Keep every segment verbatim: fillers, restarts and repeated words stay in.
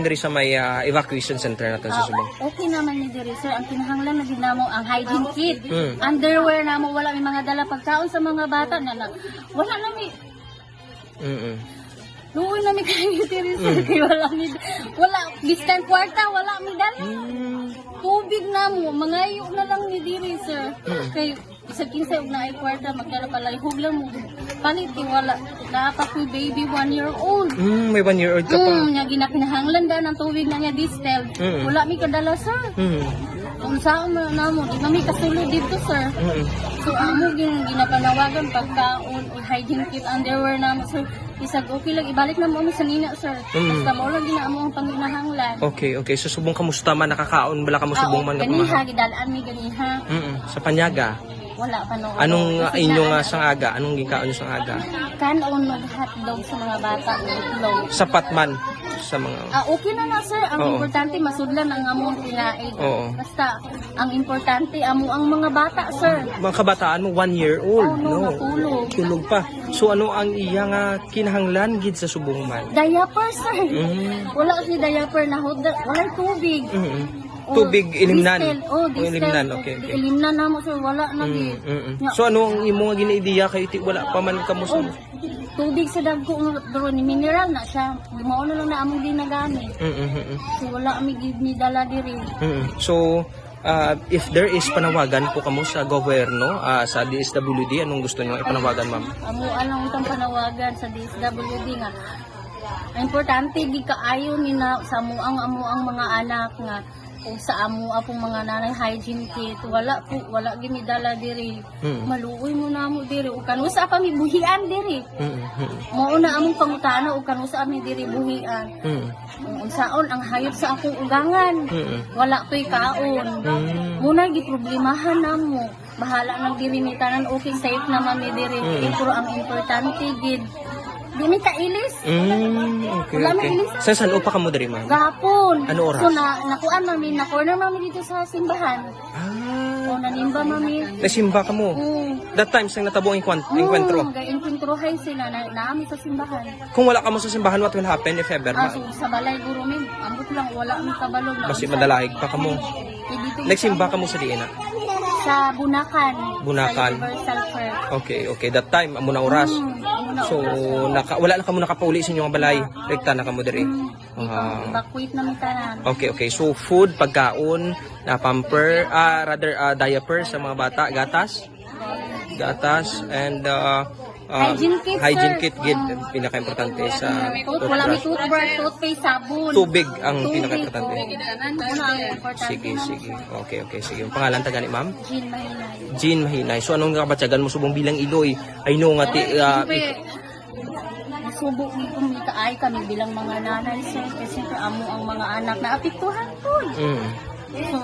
Diri sa may, ah, evacuation center naton sa Ah, Subong. Okay naman ni diri, sir. Ang kinahanglan na gid namo ang hygiene kit. Mm. Underwear namo, wala may mga dala pagkaon sa mga bata na, na wala na may Mm-mm. Luoy na mi kayo diri, sir. Mm. Kay wala mi, wala, biskan kwarta, wala mi dala. Mm. Tubig namo, mangayo na lang ni diri, sir. Mm. Kay sa kinsa og naay kwarta, magdala pa lang, hug lang mo. Palit, kay wala. Naa pa ko'y baby, one year old. Mm, may one year old ka pa. Mm, nga ginakinahanglan da ng tubig na niya distilled. Mm. Wala mi kadala, sir. Mm. Kung saan na namo, di na mi kasulod dito, sir. Mm. So, amo gin-, ginapanawagan pagkaon o hygiene kit, underwear namo, sir. Isag okay lang, ibalik na mo sa nina, sir. Mm. Basta mo lang gina mo ang panginahanglan. Okay, okay. So, subong kamusta man, nakakaon bala kamo Ah, subong man nga ganiha, pamahaw? Gidal-an mi ganiha. Mm, sa panyaga? Wala pa, no. Anong, Kasi ah, inyo na- nga sang aga? Anong ginkaon nyo sang aga? Kanon og hotdog sa mga bata, itlog. Sapat man sa mga Ah, okay na na, sir. Ang Oo. importante, masudlan ang among kinain. Oo. Basta, ang importante, amo ang mga bata, sir. Mga kabataan mo, one year old, Oh, no, no? Natulog. Tulog pa. So, ano ang iya nga kinahanglan gid sa subong man? Diaper, sir. Mm. Wala si diaper na hudda. Wala tubig. Mm-mm. Oh, Tubig, ilimnan. Distilled. Oh, Oh, ilimnan. distilled. Okay, okay. Ilimnan namo, sir. Wala na Mm, gid. mm, mm. Nga. So, ano ang imo nga gina-idea kay ti wala pa man kamo sa Oh, tubig sa dagko nga, pero ni mineral na siya. Mao na lang na among ginagani. Mm, mm, mm. So, wala mi gid ni dala diri. Mm. So, ah, if there is panawagan po kamo sa gobyerno, ah, sa D S W D, anong gusto nyo ipanawagan, ma'am? Amo lang itong panawagan sa D S W D nga ang importante gid kaayo ni na sa amo ang, amo ang mga anak nga o sa amo apong mga nanay hygiene kit, wala po, wala gid mi dala diri. Mm. Maluoy mo namo diri. O kanus-a pa mi buhian diri. Mm, mm. Mao na among pangutana, o kanus-a mi diri buhian. Mm. Kung unsaon ang hayop sa akong ugangan. Mm. Wala to'y kaon. Mm. Muna giproblemahan namo. Bahala nang diri mi tanan, okay, safe naman mi diri. Mm. Pero ang importante gid, di mi kailis. Mm, okay, Wala okay. may ilis. Sa san pa kamo diri, ma'am? Gahapon. Ano oras? So, na, nakuan man mi, na-corner man mi dito sa simbahan. Ah. O, nanimba man mi. Nasimba kamo? Oo. That time, sang natabo ang enkwan-, Oo, engkwentro? Ga-engkwentro hay sila, na, naami sa simbahan. Kung wala kamo sa simbahan, what will happen if ever, Ah, ma- so, sa balay, guro, mi, ambot lang, wala mi kabalo na Basi unsa. madalahig pa kamo. Eh, dito Nagsimba kamo sa diin na? Sa Bunakan. Bunakan. Sa Universal Church. Okay, okay. That time, amo na oras. Mm, amo na So, oras. naka, wala na kamo nakapauli sa inyong balay. Wala. Rekta na kamo diri. Mm, dito, Ah. evacuate na mi tanan. Okay, okay. So, food, pagkaon, na pamper, ah, rather, ah, diaper sa mga bata, gatas? Gatas and, ah, ah, Hygiene kit, hygiene sir. kit gid, Mm. pinaka-importante sa Tooth-, wala may toothbrush. Toothbrush, toothpaste, sabon. Tubig ang Tubig, pinaka-importante. oo. Ano ang importante Sige, naman, sige. sir? Okay, okay, sige. Ang pangalan ta gani, ma'am? Jean Mahinay. Jean Mahinay. So, anong nakabatyagan mo subong bilang iloy? I know nga ti-, Pero, ah, siyempre, ik- masubok ni kung may kaay kami bilang mga nanay, sir. Kasi siyempre, amo ang mga anak na apektuhan po. Mm. So,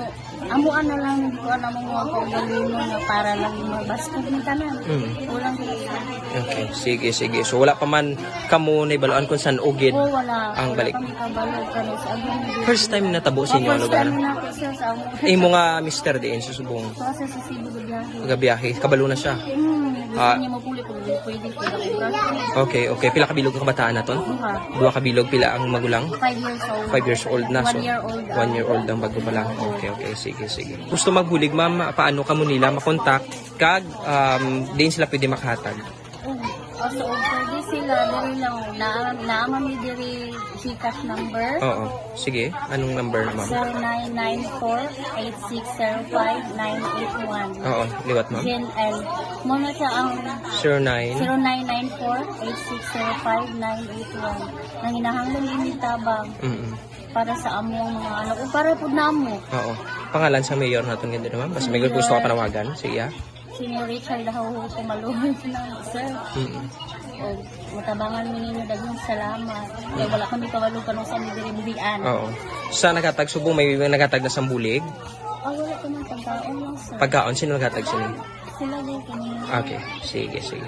amo ano lang, hindi ko alam ang mga kaugalingon na para lang mabaskog ni tanan. Mm. Kulang sila sa Okay, sige, sige. So, wala pa man kamo nahibaluan kung san-o gid Oh, wala. ang Wala balik? kami kabalo kung sa abroad. First time natabo sa inyo Oh, ang first lugar? time na po, sir, sa amo. Imo nga mister diin sa Subong? Sa, sa, sa Cebu, gabiyahe. Gabiyahe, kabalo na siya? Hmm, gusto Ah. niya mapuli kung pwede, pwede ako. Okay, okay. Pila ka bilog ang kabataan naton? Duha. Duha ka bilog, pila ang magulang? Five years old. Five years old na, One so, year old, one ah. year old ang bago pa lang. Oo. Okay, okay. Sige, sige. Gusto magbulig, ma'am, paano kamo nila makontak? Kag, um, diin sila pwede makahatag? Oh, so, pwede sila, diri lang, na, naa man mi diri GCash number. Oo. Sige. Anong number, ma'am? Zero nine nine four, eight six zero five, nine eight one. Oo. Liwat, ma'am. Jen L. Muna siya ang Zero nine. zero nine nine four, eight six zero five, nine eight one. Nanginahanglan din ni tabang Mm-mm. para sa amo ang mga anak. O para po namo. Oo. Pangalan sa mayor naton gid, ma'am? Basta may Mayor. gusto ka panawagan, siya. Senior Richard Lahouho, kumaluhin na, sir. Mm. O, matabangan mo ninyo, daghang salamat. Kaya wala kami kabalo kung saan diri buhian. Oo. Sa naghatag Subong, may naghatag na sang bulig? Ah, wala pa man pagkaon lang, sir. Pagkaon, sino naghatag sini? Sila din kanina. Okay. Sige, sige.